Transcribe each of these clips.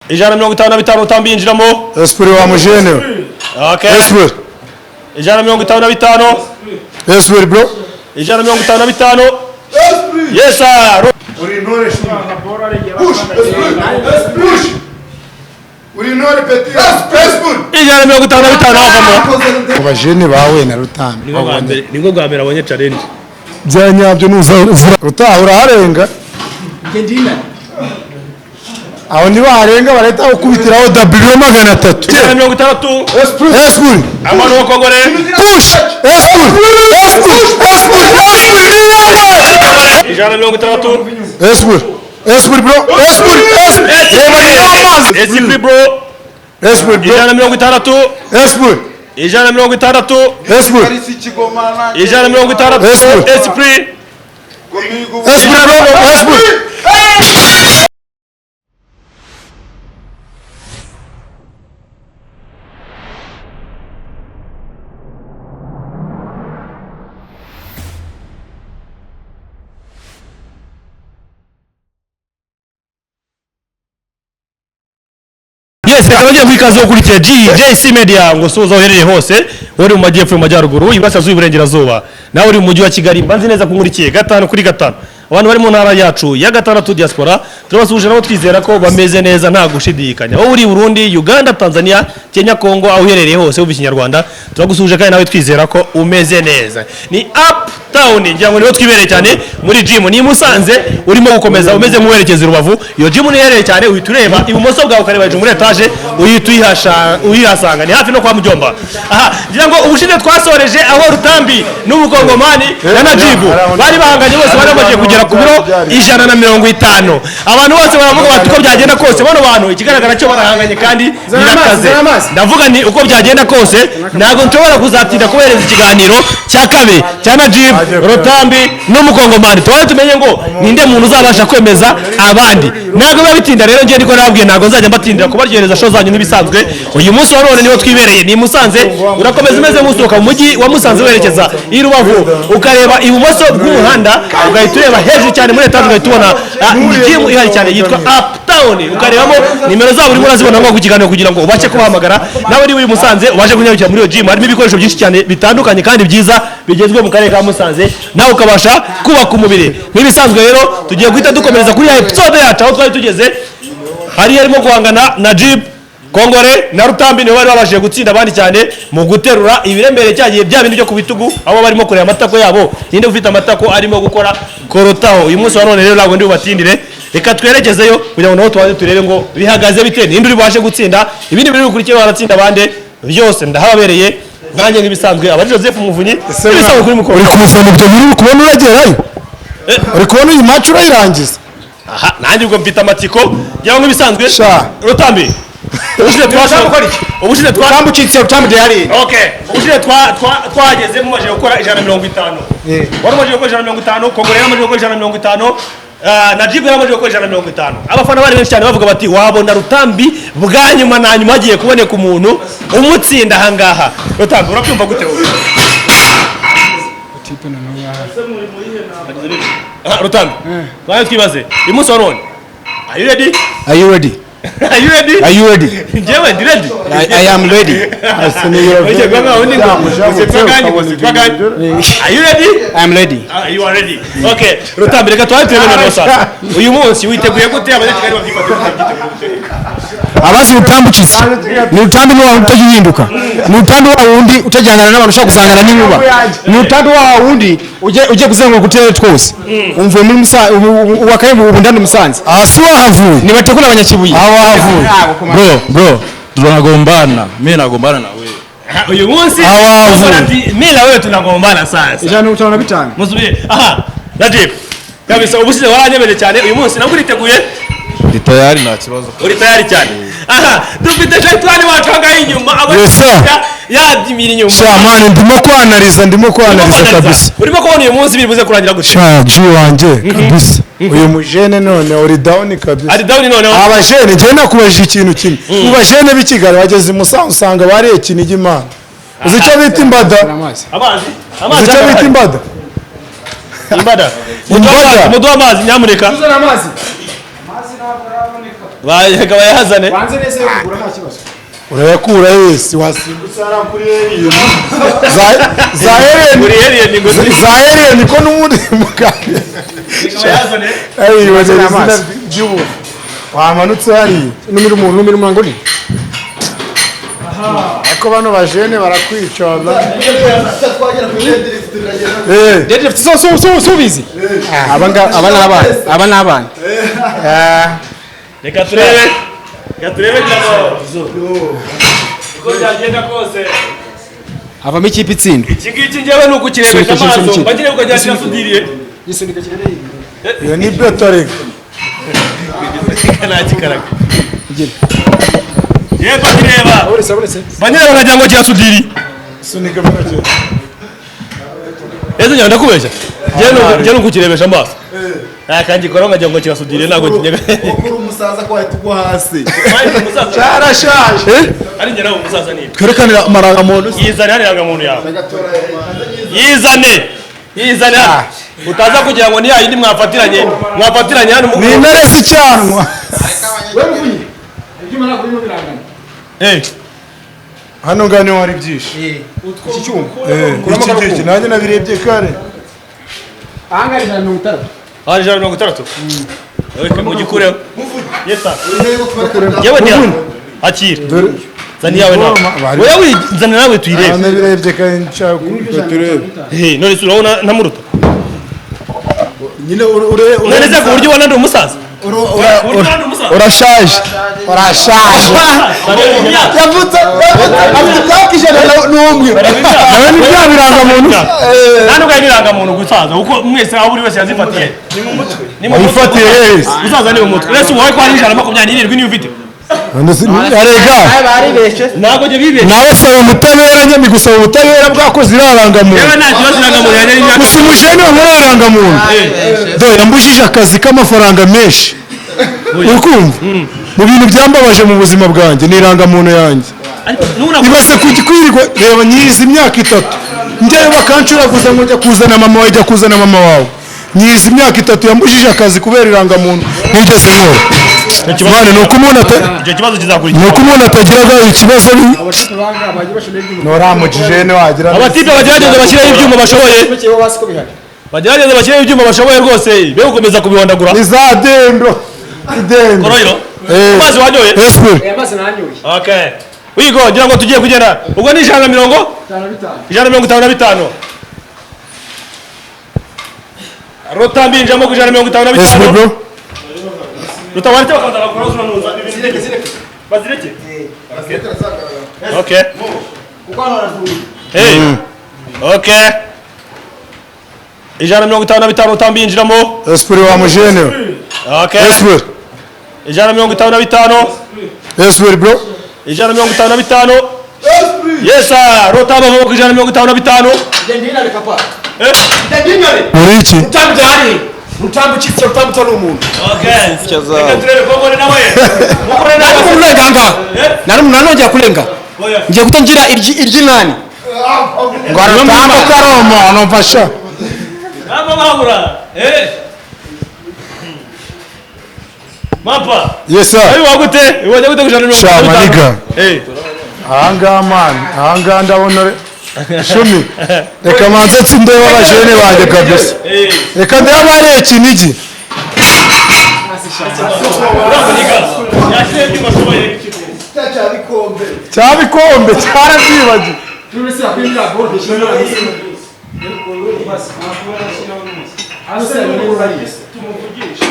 155 Rutambi yinjiramo. Esprit wa mujene we. Okay. Esprit. 155. Esprit bro. 155. Yes sir. Uri intore. Push. Esprit. Push. Uri intore petit. Esprit. 155 havamo. Ku bajene bawe na Rutambi. Nibwo bwa mbere abonye challenge. Bya nyabyo nuzavura. Rutaha uraharenga. Aho nibaharenga barahita bakubitiraho W 300. 160. Esprit. Esprit. Amano wa Kongore. Push. Esprit. Esprit. Esprit. Esprit. 160. Esprit. Esprit bro. Esprit. Esprit. Reba ni amazi. Esprit bro. Esprit bro. 160. Esprit. 160. Esprit. 160. Esprit. Esprit. Esprit bro. Esprit. Yes, reka bagiye muri ikaze yo gukurikira GJC Media ngo suhuza aho uherereye hose, uri mu majyepfo, mu majyaruguru, iburasirazuba, iburengerazuba, nawe uri mu mujyi wa Kigali, mbanze neza ko nkurikiye gatanu kuri gatanu. Abantu bari mu ntara yacu ya gatandatu diaspora, turabasuhuje nabo twizera ko bameze neza nta gushidikanya. Wowe uri i Burundi, Uganda, Tanzania, Kenya, Congo, aho uherereye hose wumva Ikinyarwanda, turagusuhuje kandi nawe twizera ko umeze neza. Ni Uptown, ngira ngo niho twibereye cyane muri gym. Ni i Musanze urimo gukomeza umeze nk'uwerekeza i Rubavu. Iyo gym niherereye cyane, uhita ureba ibumoso bwawe ukareba hejuru muri etaje, uhita uyihasanga. Ni hafi no kwa Mujomba. Aha, ngira ngo ubushize twasoreje aho Rutambi n'Umukongomani na Najibu bari bahanganye, bose bari bamaze kugera ku biro 150. Abantu bose baravuga bati uko byagenda kose bano bantu ikigaragara cyo barahanganye kandi birakaze. Ndavuga ni uko byagenda kose ntabwo nshobora kuzatinda kubahereza ikiganiro cya kabiri cya Najib Rutambi n'Umukongomani, tubaye tumenye ngo ninde muntu uzabasha kwemeza abandi. Ntabwo biba bitinda rero, njye niko nababwiye ntabwo nzajya mbatindira kubaryohereza show zanyu nk'ibisanzwe. Uyu munsi wa none niwo twibereye ni i Musanze. Urakomeza umeze nk'usohoka mu mujyi wa Musanze werekeza i Rubavu, ukareba ibumoso bw'umuhanda ugahita ureba hejuru cyane muri etaje, ugahita ubona gym ihari cyane yitwa Uptown, ukarebamo nimero zabo urimo urazibona nko ku kiganiro kugira ngo ubashe kubahamagara. Nawe niba uri i Musanze ubashe kunyarukira muri iyo gym, harimo ibikoresho byinshi cyane bitandukanye kandi byiza bigezweho mu karere ka Musanze, nawe ukabasha kubaka umubiri nk'ibisanzwe. Rero tugiye guhita dukomereza kuri ya episode yacu aho twari tugeze, hari harimo guhangana Najib Kongore na Rutambi, nibo bari babashije gutsinda abandi cyane mu guterura ibiremere cyagiye bya bindi byo ku bitugu, aho barimo kureba amatako yabo ninde ufite amatako arimo gukora korotaho. Uyu munsi wa none rero ntabwo ndi bubatindire, reka twerekezeyo kugira ngo nabo tubanze turebe ngo bihagaze bite, ninde uri bubashe gutsinda ibindi biri bukurikiye, baratsinda abandi byose ndahababereye nanjye nk'ibisanzwe. Abari Joseph Muvunyi nk'ibisanzwe kuri mukoro. Uri kumufana ibyo biri kubona uragerayo. Uri kubona iyi match urayirangiza. Aha nanjye ubwo mfite amatsiko ngira ngo nk'ibisanzwe. Sha. Rutambi, ubushize twashoboye ubushize twa Rutambi ucitse, Rutambi yari. Okay, ubushize twageze mumaze gukora 150. Wari umaze gukora 150, Kongore yari amaze gukora 150, Najib yari amaze gukora 150. Abafana bari benshi cyane bavuga bati wabona Rutambi bwa nyuma na nyuma hagiye kuboneka umuntu umutsinda aha ngaha. Rutambi urabyumva gute wowe? Aha, Rutambi, twaye twibaze uyu munsi wa none. Are you ready? Are you ready? Are you ready? Are you ready? Njyewe ndi ready. I am ready. Are you ready? I am ready. Ah, you are ready. Okay, Rutambi reka tubaye turebe noneho sasa. Uyu munsi witeguye gute? Abanyakigali babyifata gute? Abazi Rutambi ucitse. Ni Rutambi ni wa wundi utajya uhinduka. Ni Rutambi wa wundi utajyangana n'abantu ushobora gusangana n'inkuba. Ni Rutambi wa wundi ujye kuzenguruka uturere twose. Umvuye muri Musanze, ubu ubu ndani Musanze. Aha si wahavuye. Nibategura abanyakibuye. Aha wahavuye. Bro, bro, tunagombana. Mimi nagombana na wewe. Uyu munsi Awavu. mimi na wewe tunagombana sasa. 155. Musubire. Aha, Najib. Kabisa ubushize waranyemeje cyane, uyu munsi nabwo uriteguye? Ndi tayari nta kibazo. Uri tayari cyane. Aha, dufite Shaitani wacu ahangaha inyuma Yes, sir. yadimira inyuma. Sha man, ndimo kwanariza, ndimo kwanariza kabisa. Urimo kubona uyu munsi biri buze kurangira gute? Sha G wanjye kabisa. Uyu mujene none uri down kabisa. Ari down noneho. Abajene njye nakubajije ikintu kimwe. Mu bajene b'i Kigali bageze i Musanze usanga bariye Kinigi Imana. Uzi icyo bita imbada? Amazi. Uzi Amazi. icyo bita imbada? Imbada. Imbada. Muduha amazi nyamuneka. Amazi. Reka bayazane. Wanze neza yo kugura, nta kibazo. Urayakura yesi wasimbutse hariya kuri Alien, za Alien. Kuri Alien ngo Za Alien ko n'ubundi muganga bayazane. ayibonera izina Amazi. ry'ubu wamanutse hariya. Numira umuntu, numira umurango ni. Ariko bano bajene barakwica wallahi. Deadlift so bizi. Aba nga aba n'abana. Aba n'abana. Reka turebe cyangwa uko byagenda kose. Havamo ikipe itsinda. Iki ngiki njyewe ni ukukirebesha Sunika, amaso. sunika. Mba ngiye kukajyana kirasudiriye. Gisunika kirere. Iyo ni beto reka. Ntakikaraga. Gira. Yego, kireba. Uretse uretse. Mba nireba nkagira ngo kirasudiriye. Sunika make. Ese njyewe ndakubeshya? Njyewe ni ukukirebesha amaso, ntakangikora nkagira ngo kirasudiriye, ntabwo kinyega. Uri umusaza ko wahita ugwa hasi. Cyarashaje. Ari njye nawe umusaza ni Twerekanira amarangamuntu. Yizane hano irangamuntu yawe, yizane, yizane hano, utaza kugira ngo ni ya yindi mwafatiranye hano Ni intare z'icyanwa. Wewe mvunyi. Ibyuma ntabwo birimo birangana. Hano ngaho niho hari byinshi. Iki cyuma. Iki ngiki nanjye nabirebye kare. Aha ngaha 160. Hari 160. Okay, mugikureho. Yes sir. Yewe ni akira. Dore. Zana iyawe nawe. Bari- Oya, zana nawe tuyirebe. Nabirebye kare, nshaka turebe. None se urabona ntamuruta? Nyine ure None se ku buryo ubona ndi umusaza? Ku buryo ubona ndi umusaza? Urashaje. Urashaje. Yavutse afite imyaka 101. Nawe ni bya birangamuntu. Nta nubwo ari ibirangamuntu gusaza, kuko mwese aho buri wese yazifatiye. Ni mu mutwe. Ni mu mutwe. Wayifatiye hese? Gusaza ni mu mutwe. Uretse ubu wowe ko hari 127 niyo ufite. Arega. Ntabwo njye bibeshye. Nawe saba ubutabera, nyami gusaba ubutabera bwakoze irarangamuntu. Yewe, nta kibazo, irangamuntu yanjye n'imyaka. Gusa umujene wa muri irangamuntu dore yambujije akazi k'amafaranga menshi, uri kumva? Mu bintu byambabaje mu buzima bwanjye ni irangamuntu yanjye. Ariko nuna Ibaze kujya kwirirwa, reba nyizi imyaka 3 njyayo bakancuraguza ngo njya kuzana mama wawe, jya kuzana mama wawe. Nyizi imyaka 3, yambujije akazi kubera irangamuntu ntigeze nkora. Mwana, ni uko umuntu Icyo kibazo kizakurikira. ni uko umuntu atagiraga ikibazo. Abashipe banga bagiye bashonera ibyuma. Nturamujijene wagira. Abatipe bagerageze bashyireho ibyuma bashoboye. Bukeye bo basi ko bihari. Bagerageze bashyireho ibyuma bashoboye rwose, be gukomeza kubihondagura. Ni za dendo idendo. Korohero. Eh. Amazi wanyoye? Esprit. Aya mazi nanyoye. Okay. Wigo ngira ngo tugiye kugenda. Ubwo ni ijana na mirongo 55. 155. Rutambi injamo ku ijana na mirongo itanu na Esprit bitanu. bro. Rutabarite bakaza bakora zuranuza. Zireke, zireke. Bazireke. Okay. Hey. Okay. 155 Rutambi yinjiramo. Esprit wa mujene. Okay. Esprit. 155. Esprit bro. 155. Yes sir. Rutamba avamo ku 155. Ndindinare papa. Eh? Ndindinare. Muri iki? Rutambi hari. Rutambi ukitse, Rutambi utari umuntu. Okay. Reka turebe Kongore nawe. Kongore nawe. Nari kurenga aha ngaha. Eh? Nari nanongera kurenga. Oya. Ngiye gutangira iry'inani. Ngo aratambuka ari umuntu mfasha. Ntabwo babura. Eh. Mapa. Yes sir. Ayo wagute? Wajya gute ku ijana na mirongo Sha, itanu na bitanu? maniga. Eh. Ahangaha man, ahangaha ndabona shumi. Reka manze nsindebe abajene banjye kabisa. Eh. Reka ndebe abariye Kinigi. Uravunika. Yashyizeho ibyuma ashoboye. Cyabikombe cyarabyibagiwe. Turese akwinjira bode. Tumuvugishe.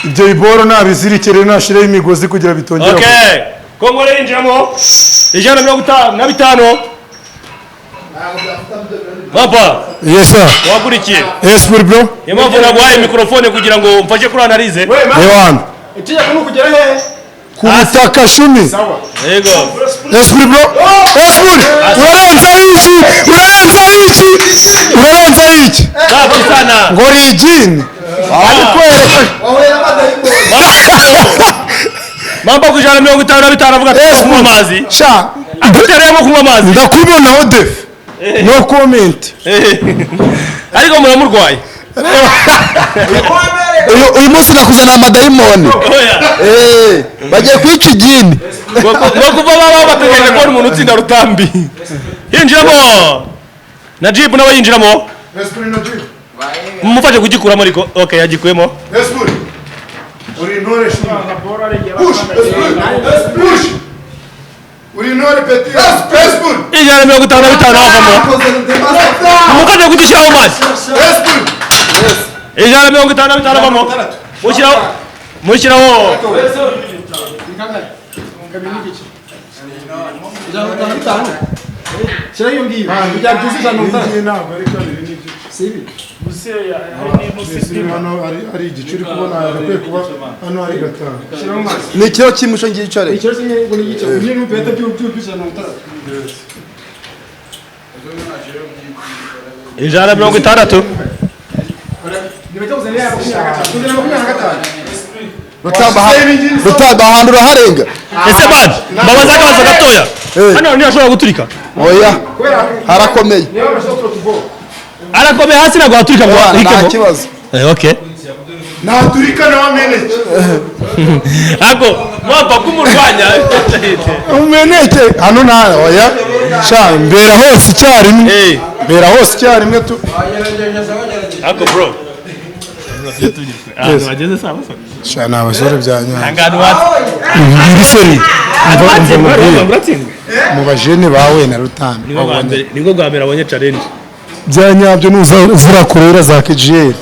Ibyo biboro nabizirikire, nashireho imigozi kugira bitongera. Okay. Kongore yinjiramo 155. Papa, Yes sir. wakurikiye. Esprit bro. Niyo mpamvu naguhaye mikorofone kugira ngo mfashe kuri analyse. Ewana. Itegeko ni ukugera hehe? Ku butaka shumi. Yego. Esprit bro. Esprit. Urarenza iki? Urarenza iki? Urarenza iki? Safi sana. Ngo rigini. Arikwereka. Wahuye n'amadayimoni. Mamba ku 155 avuga ati kunywa amazi. Sha. Atereyemo kunywa amazi. Ndakubonaho defi. No comment. Ariko muramurwaye. Uyu munsi nakuzana amadayimoni. Oya. Bagiye kwica igini. Ngo kuva baba bategereje kubona umuntu utsinda Rutambi. Yinjiramo Najibu, nawe yinjiramo. Esprit, Najib. Mumufashe kugikuramo ariko. Okay, yagikuyemo. Esprit. Uri intore shuri. Push, Esprit. Push. Uri intore petit. Esprit. 155 havamo. Mumufashe kugishyiraho mazi. Esprit. 155 avamo. Mushyiraho, mushyiraho. Shyiraho iyo ngiyo kugira ngo byuzuze 160. Iyi ntabwo ari kabiri n'igice. Si ibi. Ese hano ari igice uri kubona, agakwiye kuba hano ari gatanu. Shyiraho mazi. Ni ikiro kimwe ico ngicyo ariko. Ikiro kimwe ngo ni igice. Ni n'ubeta by'ibyo 160. 160. Ntibajya kuzana ya 25. Kuzana 25. Rutamba, ahantu uraharenga. Ese man, mbabaza akabazo gatoya. Hano ntiyashobora guturika? Oya, harakomeye. Niba bashobora tubo. Arakomeye hasi, ntabwo waturika ngo Nta uhikemo. kibazo. Okay. Naturika nawe ameneke. Ariko mwapfa kumurwanya. Umeneke hano nta, oya sha, mbera hose icyarimwe. Mbera hose icyarimwe tu. Ariko bro, ahantu bageze si abasore. Sha, ni abasore bya nyabyo. Ahantu watse. Iri seri. Umva mubwire. Uratsindwa. Mu bajene bawe na Rutambi. Nibwo bwa mbere, nibwo bwa mbere abonye challenge. Bya nyabyo nuza zirakurera za KGL.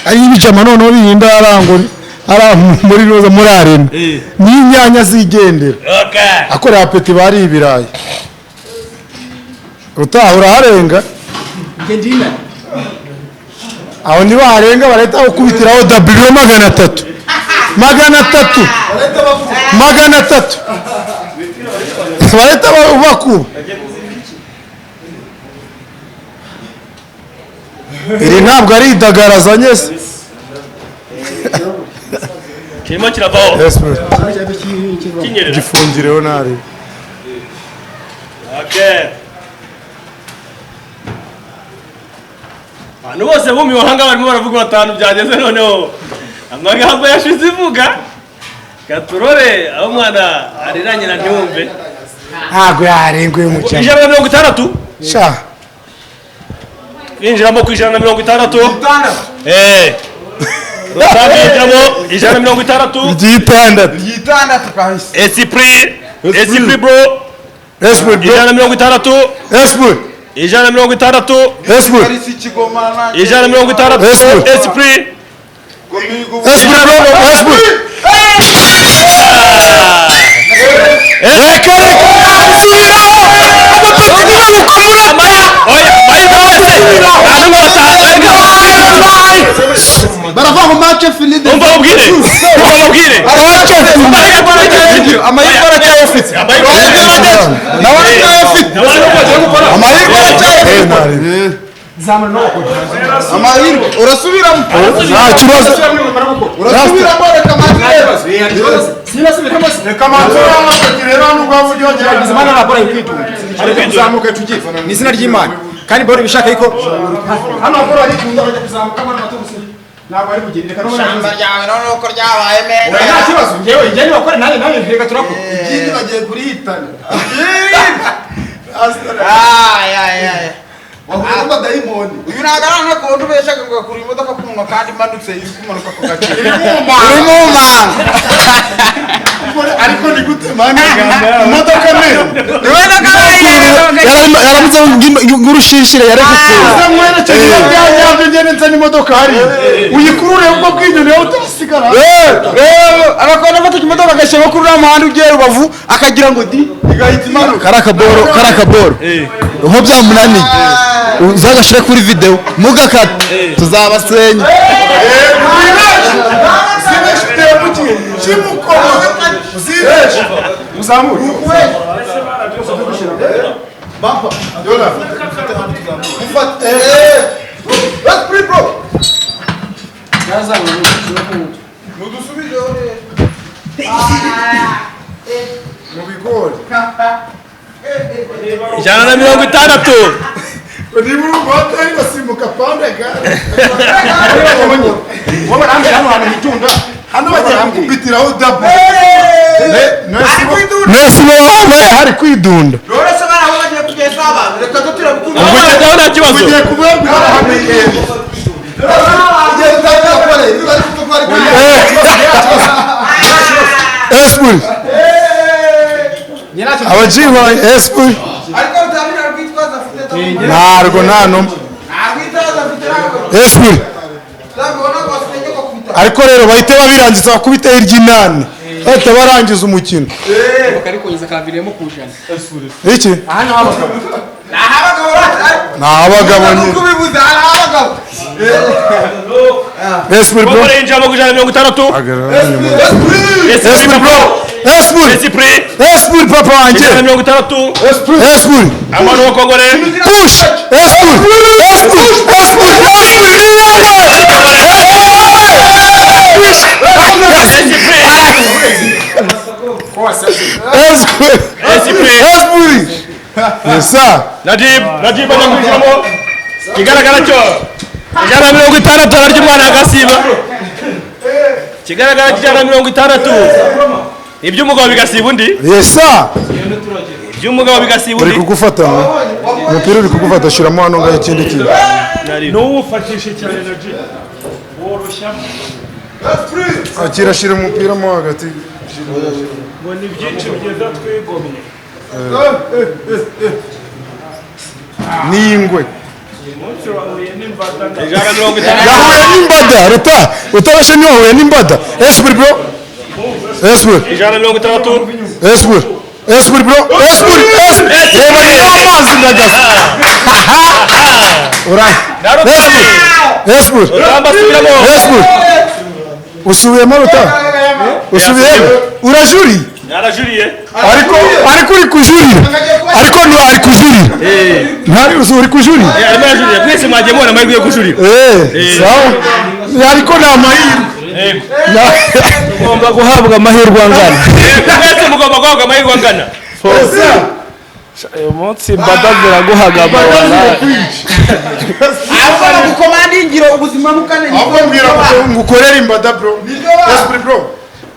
Ari ibijama noneho birinda arango ari muri roza muri arena. N'inyanya zigendera. Okay. Akorera peti bari ibirayi. Rutaha uraharenga. Njye ndina. Aho nibaharenga barahita bakubitiraho W 300. 300. 300. Barahita bakuba. Iri ntabwo ari idagaraza nyese. Kirimo kiravaho. Yes, bro. Kinyerera. Gifungireho nari. Okay. Abantu bose bumiwe ahanga, barimo baravuga batanu byageze noneho. Amagambo yashize ivuga. Gaturore aho umwana arira nyina ntiwumve. Ntabwo yarenguye mu cyaro. 160. Sha. Yinjiramo ku 160. Rutambi yinjiramo 160. Ry'itandatu. Ry'itandatu kahise. Esprit. Esprit bro. Esprit bro. 160. Esprit. 160. Esprit. 160. Esprit. Esprit. Esprit bro. Esprit. Reka reka subiraho. Amapeti niba mukamura. Oya, amahirwe wese. Nta n'umwe bataha. Barava mu match finide. Umva mubwire. Umva mubwire. Amahirwe aracyayafite. Nawe aracyayafite. Amahirwe aracyayafite. Amahirwe urasubiramo. Nta kibazo. Urasubiramo, reka match. Reka match rero nubwo waba uryohera. Imana ntabwo ari kwitunga. Ariko kuzamuka tugiye. Ni izina ry'Imana. Kandi bora bishaka ariko hano bora arikunda bajya kuzamuka hano amatungo ntabwo ari kugenda, reka n'ubundi. Ishyamba ryawe noneho ko ryabaye meza. Oya, nta kibazo, njyewe njye nibakore nanjye reka turakora. Igini bagiye kurihitana. Ay, ay, ay. Wahuye n'amadayimoni. Uyu ntabwo ari anakonda ubeshaga ngo akura imodoka ku munwa kandi imanutse iri kumanuka ku gaciro. Iri mu manga. Ariko ni gute man, imodoka ne? Yaramutse ng'urushishire yaregutse. Uza mwerekeza iyo bya nyabyo, ngende nzana imodoka hariya uyikurure ubwo bw'inyoni wowe utasigara. Rero abakobwa bafata imodoka agashyira kuri uriya muhanda ugiye Rubavu akagira ngo di igahita imanuka. Kari akaboro, kari akaboro aho byamunaniye uzagashyire kuri videwo mugakata tuzabasenya. Uzibeshe uteye mu gihe kimukoma uzibeshe. Muzamure. Yola. Ufate Esprit bro. Mudusubizeho rero. Mu bigori. 160. Niba uri umuhatari basimbuka pande gare. Wowe arambwira hano hantu hitunda. Hano bagiye gukubitiraho double. Ari kwidunda. Nesi wowe hari kwidunda. Rero se bari aho bagiye kugeza abantu reka dutira gukunda. Ubwo cyangwa nta kibazo. Ugiye kubabwira hamenyeye. Igihe utangira gukora, niba ari kuko ari Esprit. Abajiwa Esprit. Ariko rutambi nta rwitwazo afite. Ntarwo nta numwe. Nta rwitwazo afite ntabwo. Esprit. Ntabwo ubona ko afite cyo gukubita. Ariko rero bahite babirangiza bakubite hirya inani. Bahita barangiza umukino. Bakarikongeza kaviremo ku ijana. Iki? Aha ni abagabo. Ni abagabo rata. Ni abagabo nyine. Uko ubivuze ari abagabo. Esprit bro. Kongore yinjira mu 160. Esprit bro. Esprit. Esprit. Esprit papa wanjye. 160. Esprit. Amano wa Kongore. Push. Esprit. Esprit. Esprit. Esprit. Esprit. Esprit. Yes sir. Najib, Najib ajya kwinjiramo. Ikigaragara cyo 160 ararya umwana agasiba. Ikigaragara cyo 160. Iby'umugabo bigasiba undi. Yes sir. Iby'umugabo bigasiba Uri undi. kugufata. Umupira uri kugufata shiramo hano ngaho ikindi kintu. N'uwufatishe cyane Najib. Woroshyamo. Akira shira umupira mo hagati. Ngo ni byinshi byiza twigomye. N'ingwe. Umunsi wahuye n'imbata. 160. Yahuye n'imbada ruta utabashe ntiwahuye n'imbada. Esprit bro. Esprit. 160. Esprit. Esprit bro. Esprit. Esprit. Reba ni amazi ndagasa. Ura. Esprit. Esprit. Rutamba asubiramo. Esprit. Usubiyemo ruta. Usubiyemo. Urajuri. Yarajuriye. Ariko ariko uri kujurira. Ariko ntu ari kujurira. Ntari uri kujurira. Arimo arajurira. Mwese mwagiye mubona amahirwe yo kujurira. Sawa. Ariko ni amahirwe. Ugomba guhabwa amahirwe angana. Mwese mugomba guhabwa amahirwe angana. Uyu munsi imbata ziraguhagama wallahi. Ahubwo bagukomanda ingiro ubuzima bukane. Ahubwo mbwira ngo ukorere imbada bro. Esprit bro.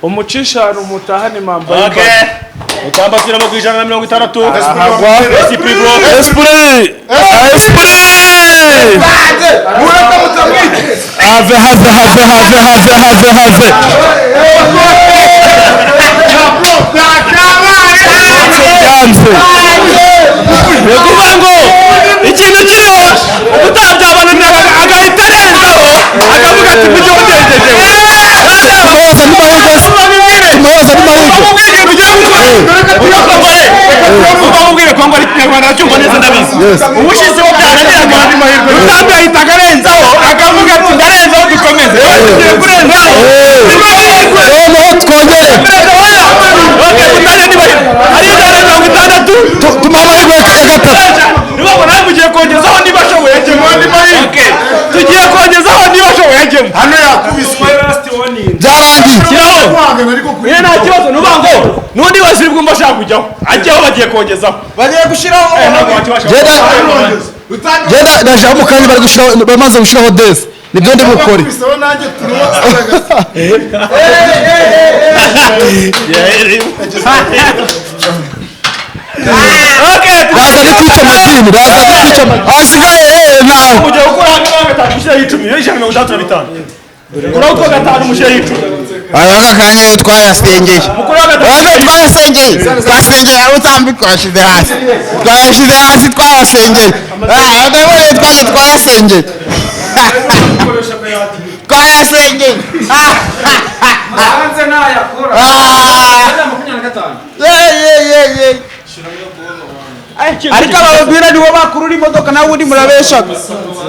Umucishanu mutahane mamba Okay. Rutamba asubiramo ku 160. Esprit bro. Esprit! Esprit! Mureka mutamwice. Have have have have have have have. Byanze. Ni ukuvuga ngo ikintu kiriho utabyabananira agahita arenzaho akavuga ati mujye mugejejeho. Tumuhoza n'amahirwe. Tumuhoza n'amahirwe. Umubwire ibintu ugiye gukora. Uba mubwire ko ngo ari Ikinyarwanda aracyumva neza ndabizi. Ubushizeho byaraniraga Rutambi ahita arenzaho akavuga ati ndarenzaho dukomeze. Tugiye kurenzaho. Noneho twongere. Okay, mutane niba ari 160. Tumuhe amahirwe ya gatatu. Niba nawe mugiye kongezaho niba ashoboye ajyemo. Okay. Tugiye kongezaho niba ashoboye ajyemo. Hano yakubiswe. Byarangiye. Shyiraho. Kwangana Ye nta kibazo nuba ngo n'undi wese uri bwumva ashaka kujyaho ajyaho bagiye kongezaho. Bagiye gushyiraho. Ntabwo wakibasha. Genda ndaje mu kanya bari gushiraho bamaze gushiraho desi. Nibyo ndi bukore. Bisaba nanjye turuwa. Okay. Raza ni kwica amagini, raza ni kwica amagini. Asigaye nawe. Mugiye gukora hano gatanu mushyiraho 10, iyo 165. Kuraho utwo gatanu mushyiraho 10. Aya kanya twayasengeye. Mukuraho gatanu. Aya twayasengeye. Twasengeye aho utambi twashize hasi. Twayashize hasi twayasengeye. Ah, ndabona twaje twayasengeye. Twayasengeye. Hanze nayakora. Ah. 25. Ye ye ye ye. Ariko ababwira nibo bakurura imodoka nawe undi murabeshaga.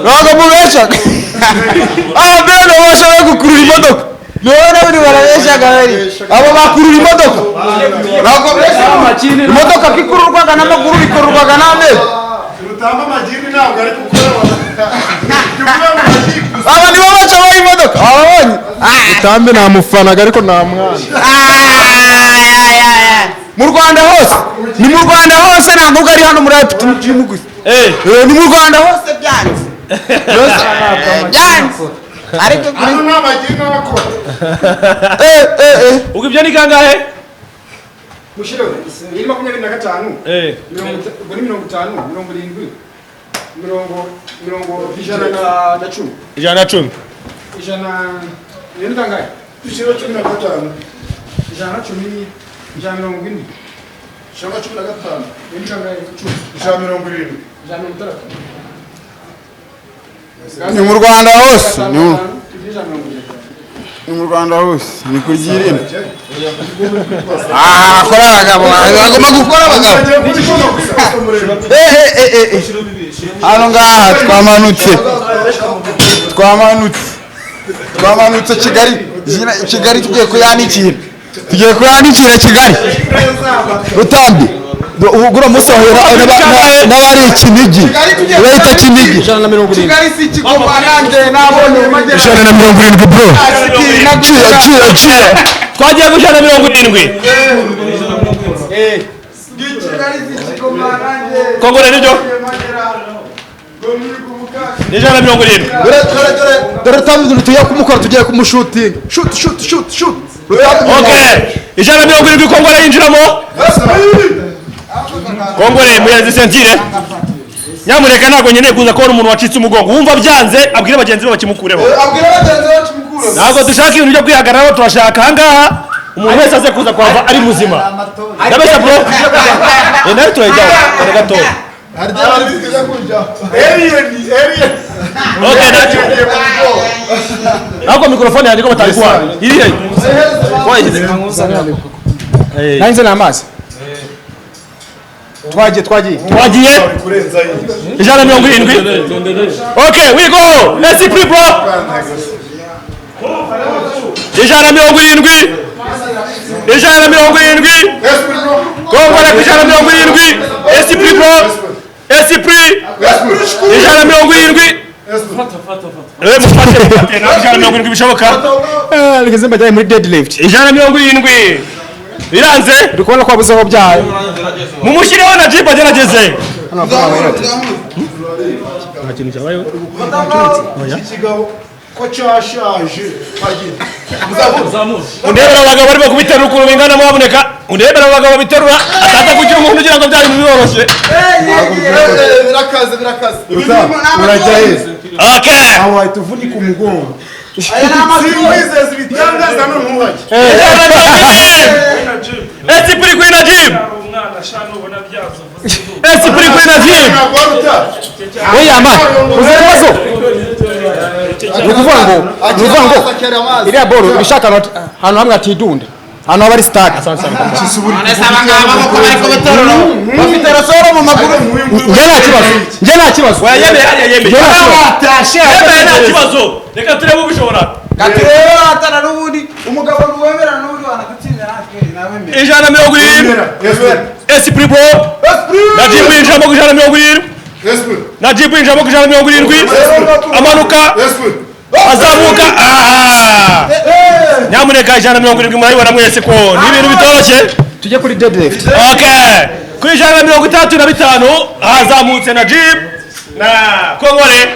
Ntabwo mubeshaga. Ababwira nibo bashoboye gukurura imodoka. Nibo n'ubundi barabeshaga bari. Abo bakurura imodoka. Ntabwo beshaga. Imodoka ko ikururwaga n'amaguru ikururwaga n'amezi. Rutamba amagini ntabwo ari gukora. Aba nibo bashoboye imodoka. Ababonye. Rutambi namufanaga ariko nta mwana. Mu Rwanda hose. Ni mu Rwanda hose ntabwo ari hano muri Aptitude gusa. Ni mu Rwanda hose byanze. Byanze. Ariko kuri Hano nta baginga bakora. Ubwo ibyo ni kangahe? Mushireho iri 25. Ubwo ni 50, 70, mirongo 110. 110. Ijana iyo ni kangahe? Dushyiraho 15. 110, 140. 115. Iyo ni kangahe? 10. 170. 160. Ni mu Rwanda hose. Ni mu 170. Ni mu Rwanda hose. Ni kuryirinda. Akora abagabo. Agomba gukora abagabo. Hano ngaha twamanutse. Twamanutse. Twamanutse Kigali. Kigali tugiye kuyanikira. Tugiye kuyanikira Kigali. Rutambi. Ugura musi wahera n'abari Kinigi. Urahita Kinigi. 170. Kigali si ikigoma nanjye nabonye 170 bro. Cira cira cira. Twagiye ku 170. Kongore nibyo? Ni 170. Dore dore dore dore Rutambi tugiye kumukora, tugiye kumushutinga. Shoot shoot shoot shoot. Okay. 170 Kongore yinjiramo. Kongore muhereze ceinture. Nyamuneka ntabwo nkeneye kuza kubona umuntu wacitse umugongo. Wumva byanze abwire bagenzi be bakimukureho. Abwira bagenzi bacu mukuru. Ntabwo dushaka ibintu byo kwihagararaho, turashaka ahangaha umuntu wese aze kuza kuhava ari muzima. Ndabeshya bro? Nawe turayijyaho kare gatoya. Okay, ntacyo. Ntabwo mikrofone yanjye ko batari kuhana. Iri he? Wayigize. Nanjye ni amazi. Twagiye twagiye. Twagiye 170. Okay, we go. Let's see bro. 170. 170. Kongore ku 170. Esprit bro. Esprit. 170. Mufate mufate ntabwo 170 bishoboka. Reka mbajyane muri deadlift. 170. Biranze. Uri kubona ko wabuzeho byayo. Mumushyireho na jibu agerageze. Nta kintu cyabayeho. Ikigabo ko cyashaje. Undebera abagabo barimo kubiterura ukuntu bingana mwaboneka. Undebera abagabo babiterura ataza kugira umuntu ugira ngo byari byoroshye. Birakaze birakaze. Urajya heza. Okay. Aho wahita uvunika umugongo. Simwizeza ibitangaza none ntuhajye. Esprit kuri Najib. Esprit kuri Najib. Oya man, uzi ikibazo? Ni ukuvuga ngo, ni ukuvuga ngo iriya boro ibishaka ahantu hamwe hatidunda. Ahantu haba ari stade. Bafite rasoro mu maguru. Njye nta kibazo. Njye nta kibazo. Oya yemeye hariya yemeye. Njye nta kibazo. Yemeye nta kibazo. Reka turebe ubishobora. Katurebe atana n'ubundi umugabo ntiwemerana n'ubundi wanadutsinda natwe nawemera. 170. Esprit bro. Najib yinjiramo ku 170. Najib yinjiramo ku 170. Amanuka. Azamuka. Nyamuneka 170 murayibona mwese ko ni ibintu bitoroshye. Tujye kuri deadlift. Okay. Kuri 165 hazamutse Najib na Kongore.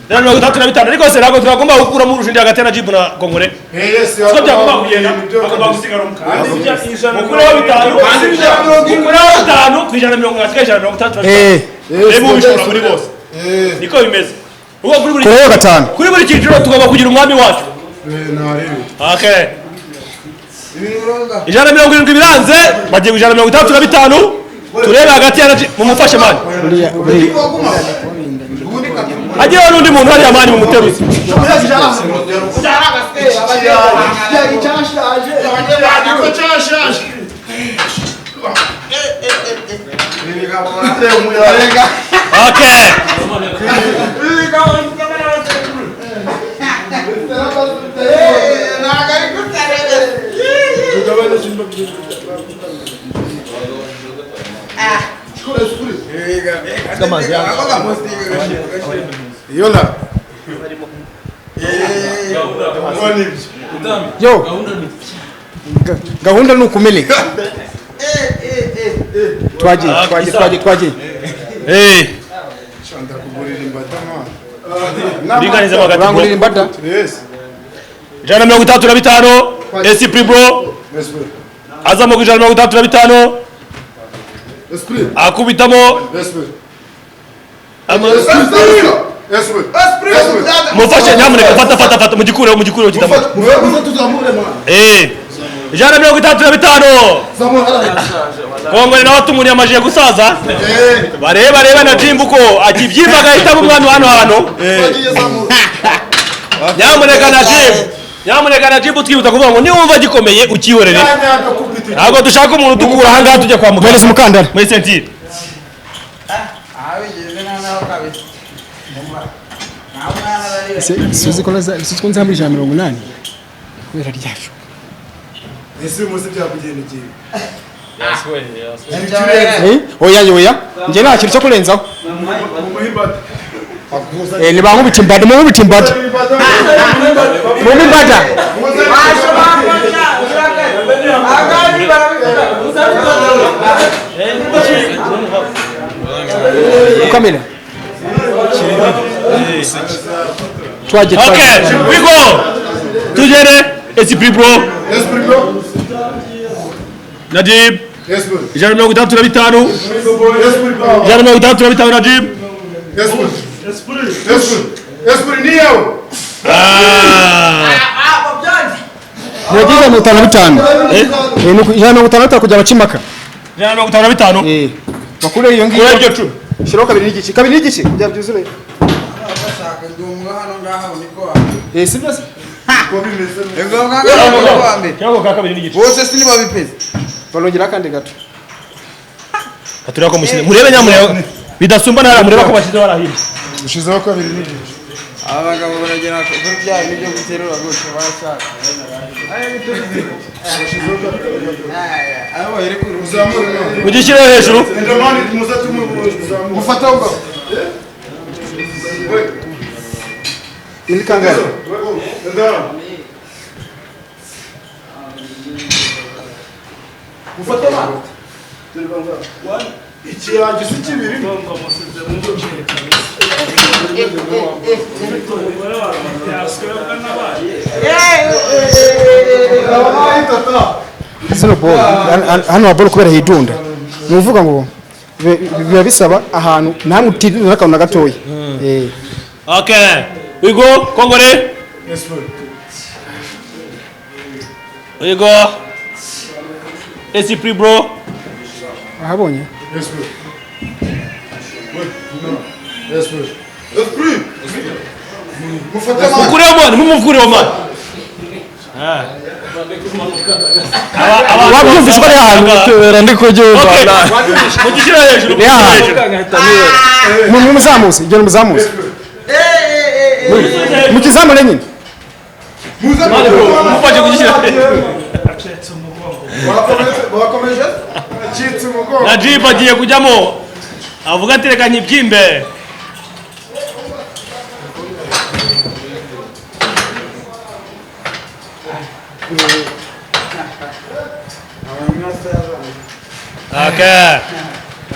165 ariko se ntabwo twagomba gukuramo urushinge hagati ya Najib na Kongore. Siko byagomba kugenda. Agomba gusigara umwe. Mukureho bitanu. Mukureho bitanu ku 150 165. Reba ubishobora kuri bose. Niko bimeze. Ubwo kuri buri Kureho gatanu. Kuri buri cyiciro tugomba kugira umwami wacu. Okay. 170 biranze bagiye ku 165 turebe hagati ya Najib mumufashe mani. Hagiyeho n'undi muntu hariya mani mumuteruze. Okay. Yola. Yo. Gahunda ni ukumeneka. Twagiye twagiye twagiye twagiye. Uringanize hagati, bro. Urangurira imbada. Yes. 135, Esprit bro. Esprit. Azamo ku 135. Esprit. Akubitamo. Esprit. Ama- Esprit. Esprit. Mufashe nyamuneka, fata fata fata, mugikureho, mugikureho kitamo. 135. Kongore nawe atumuriye amajije gusaza. Bareba reba na Jimbo uko akibyimba agahitamo umwami wa hano hantu. Nyamuneka na Jimbo. Nyamuneka na Jimbo, twihuta kuvuga ngo niwumva gikomeye ukihorere. Ntabwo dushaka umuntu udukura aha ngaha tujya kwa muganga. Mwereze umukandara. Muri ceinture. Suzi ko suzi ko nzamuri 180 kubera ryacu. Ese uyu munsi byakugendekeye? Eh, oya oya, njye nta kintu cyo kurenzaho. Eh, nibankubita imbada, munkubita imbada, mumpe imbada. Ukamera twagiye. Okay, Twagiye. we go. Tugere Esprit bro. Esprit bro. Najib. Esprit. 165. Esprit bro. 165, Najib. Esprit. Esprit. Esprit ni yawe. Ah. Muragize 55. Eh? Eh, nuko 155 kujya abacimaka. 155. Eh, bakure iyo ngiyo. Kuri iryo cumi. Shiraho kabiri n'igice, kabiri n'igice kugira byuzure. Eh, sibyo se? Cyangwa ka kabiri n'igice. Bose sinibabipeza. Barongera akandi gato. Katureba ko mushyize. Murebe nyamureba. Bidasumba na mureba ko bashyize barahira. Ushizeho kabiri n'igice. Aba bagabo baragera kuri bya bindi byo guterura gutyo barashaka. Aho iri kuri Uzamure none. Mugishyireho hejuru. Ndamani muze tumuzamure. Mufate aho ngaho. Ni kangahe? Ndamani. Mufate mani. Ikirangi si kibiri. Sino ball hano wa ball kubera hidunda, ni uvuga ngo biba bisaba ahantu namwe utidunda akantu na gatoya, eh. Okay. We go. Kongore. Esprit. We go. Esprit bro. Ahabonye. Esprit. Esprit. Esprit. Mufate mani. Mukureho mani, mumukureho mani. Wabyumvise ko ari ahantu Tubera ndi kubyumva. Okay. Mugishyire hejuru. Ni ahantu. Hejuru. Mu muzamuzi, igenda muzamuzi, mukizamure nyine. Muze. Mufashe kugishyira hejuru. Wakomeje? Acitse umugongo. Najib agiye kujyamo. Avuga ati reka nyibyimbe. Okay.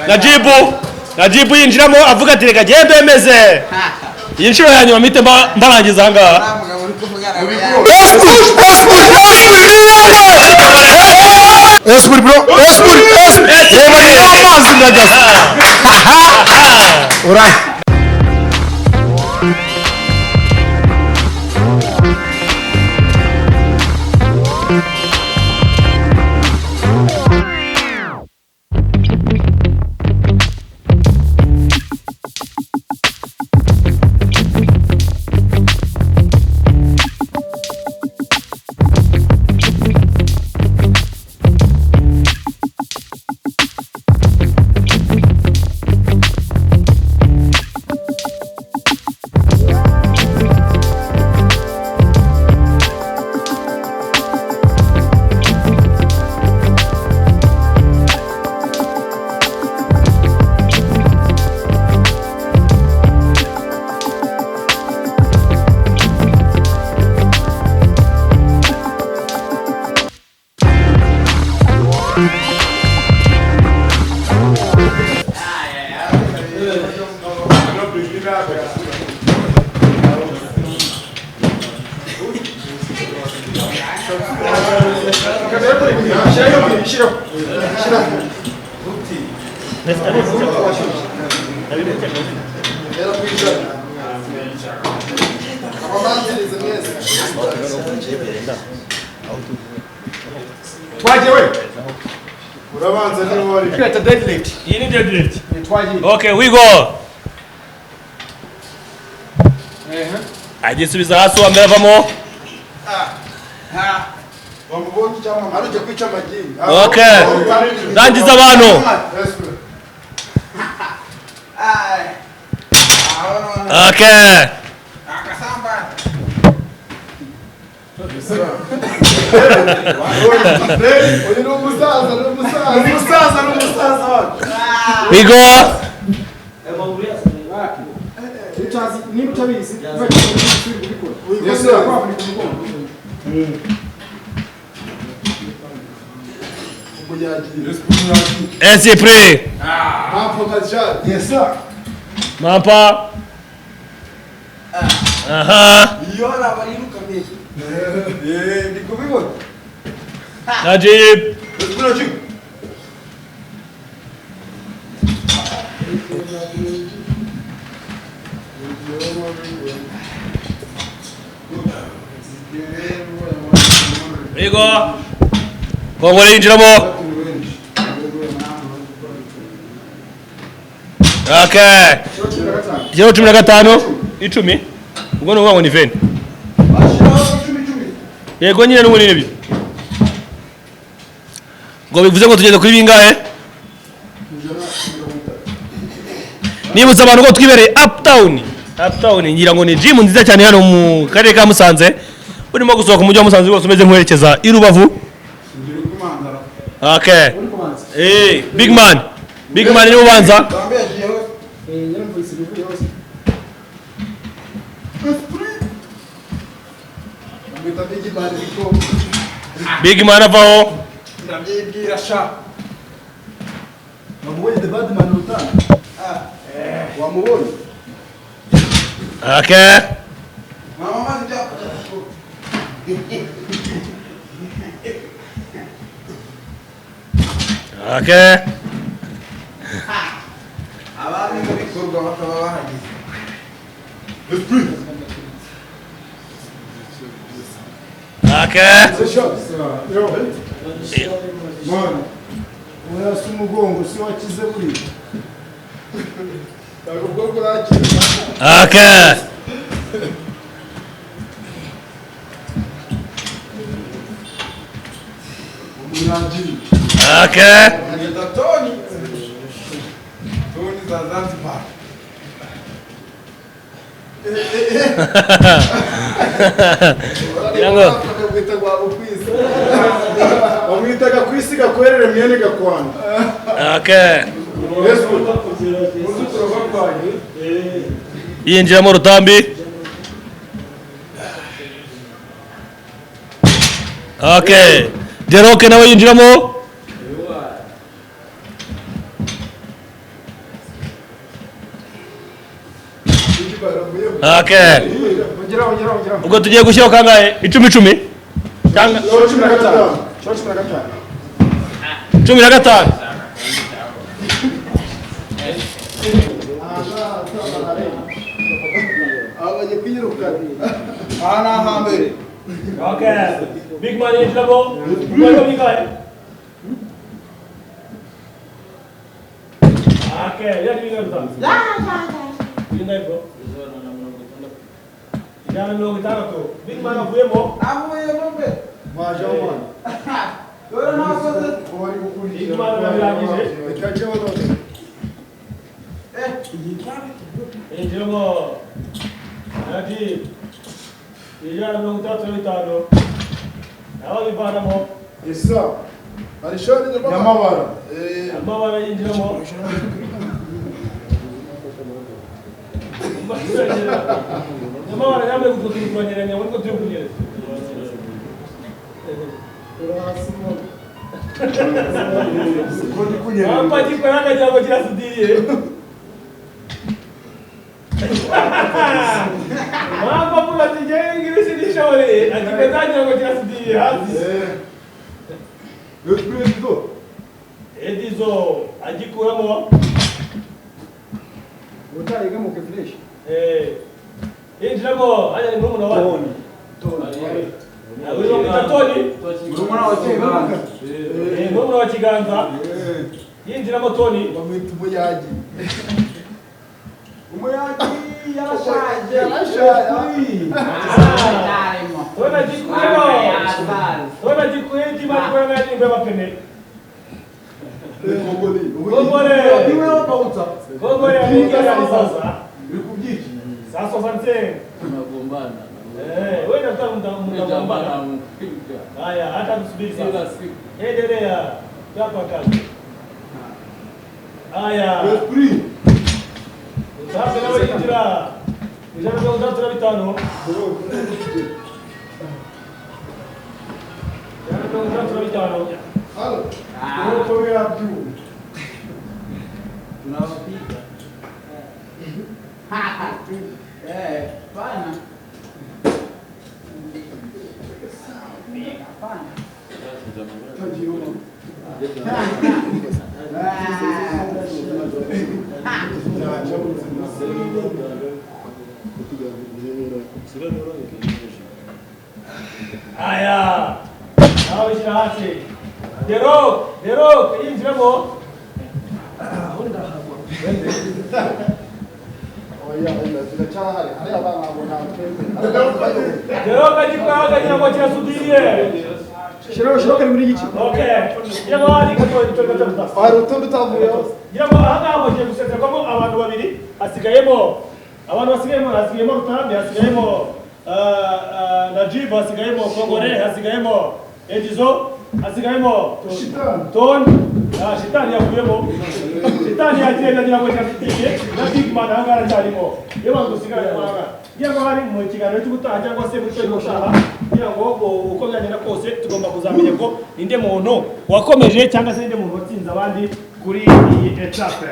Najibu. Najibu yinjiramo avuga ati reka gende emeze. Iyi nshuro ya nyuma mpite mbarangiza aha ngaha. Mugabo uri kuvuga. Esprit, Esprit, Esprit ni yawe. Esprit bro, Esprit, Esprit. Reba ni amazi ndagasa. Uraye. Twagiye we. Urabanza niba wari. Kwita deadlift. Iyi ni deadlift. Twagiye. Okay, we go. Agisubiza hasi uwa mbere avamo. Wamubonye cyangwa arujya kwica amagini. Okay. Rangiza abantu. Okay. Uyu ni umusaza, ni umusaza. Umusaza ni umusaza wacu. We go. Niba utabizi, Yes, sir. Esprit. Yes, sir. Mampa. Aha. Iyo nabarirukamye. Ndi kubibona. Najib. We go. Kongore yinjiramo. Okay. Igero 15 10 ubwo ni ukuvuga ngo ni 20. Yego nyine n'ubunini byo. Ngo bivuze ngo tugeze kuri bingahe? Nibutsa abantu ko twibereye Uptown. Uptown ngira ngo ni gym nziza cyane hano mu karere ka Musanze. Urimo gusohoka umujyi wa Musanze wose umeze nk'uwerekeza i Rubavu. Okay. Big man. Big man ni ubanza. Big man avaho. Ndabyibwira sha. Wamubonye the bad man utanga? Wamubonye? Okay. Mama mazi bya. Okay. Abami mu bikorwa bakaba bahagize. Okay. Mwana, urasa umugongo si wakize buriya. Ntabwo ubwo urakize. Okay. Okay. Tony. Tony za Zanzibar. Yango. Bamwitaga kwisiga kwerere mwene gakwanda. Okay. Yinjiramo Rutambi. Okay. Jeroke nawe yinjiramo. Okay. Ubwo tugiye gushyiraho kangahe? 10 cyangwa 15. 15. Abaye kwirukana. Aha hambere. Okay. Big man yinjiramo. Ubwo bingahe? Okay, yari bingahe? Bingahe bro? 160. Big man avuyemo. Avuyemo be. Waje mwana. Dore nakoze. Big man arabirangije. Yinjiramo. Najib. 165. Nawe bivanamo. Yes sir. Nyamabara. Amabara yinjiramo. Nyamabara yambaye kutukurwanyeranya ngo niko turi kunyereza. Wampa gikorana cyangwa kirasudiriye. Wampa vuga ati ngewe ngibi sinishoboye. Cyore agikwetangira ngo kirasudiye hasi. Edizo agikuramo. Utayigamuke fresh. Injiramo hajya ni murumuna wa Tony. Tony. Uyu mwita Tony. Murumuna wa Kiganza. Murumuna wa Kiganza. Yinjiramo Tony. Bamwita umuyagi. Umuyagi yarashaje. Tony agikuramo. Tony agikuye imari kwa ngani ngwe mapene. Kongole. Kongole anaingia ndani sasa. Sasa sante. Tunagombana. Wewe ndio mtagombana. Haya, hata tusubiri sasa. Endelea. Chapa kazi. Haya. Sasa nawe injira. 165. 165. Halo. Tunawapiga. Bana. Hapana. Haya. Nawe shyira hasi. Dero, Dero, yinjiramo. Dero kajikwa akagira ngo kirasudiye. Shiro kari muri gici. Okay. Ngira ngo hari kato. Hari utundi utavuyeho. Ngira ngo aha ngaha mugiye gusezerwamo abantu babiri, hasigayemo abantu basigayemo, hasigayemo Rutambi, hasigayemo Najib, hasigayemo Kongore, hasigayemo Edizo, hasigayemo Ton, Shitani yakuyemo. Shitani yagiye ngira ngo cyafitiye na Big Man aha ngaha aracyarimo. Iyo bantu dusigaye aha ngaha. Ngira ngo hari mu kiganiro cy'ubutaha cyangwa se muri cyo cy'ubutaha, ngira ngo uko byagenda kose tugomba kuzamenya ko ninde muntu wakomeje cyangwa se ninde muntu watsinze abandi kuri iyi etape.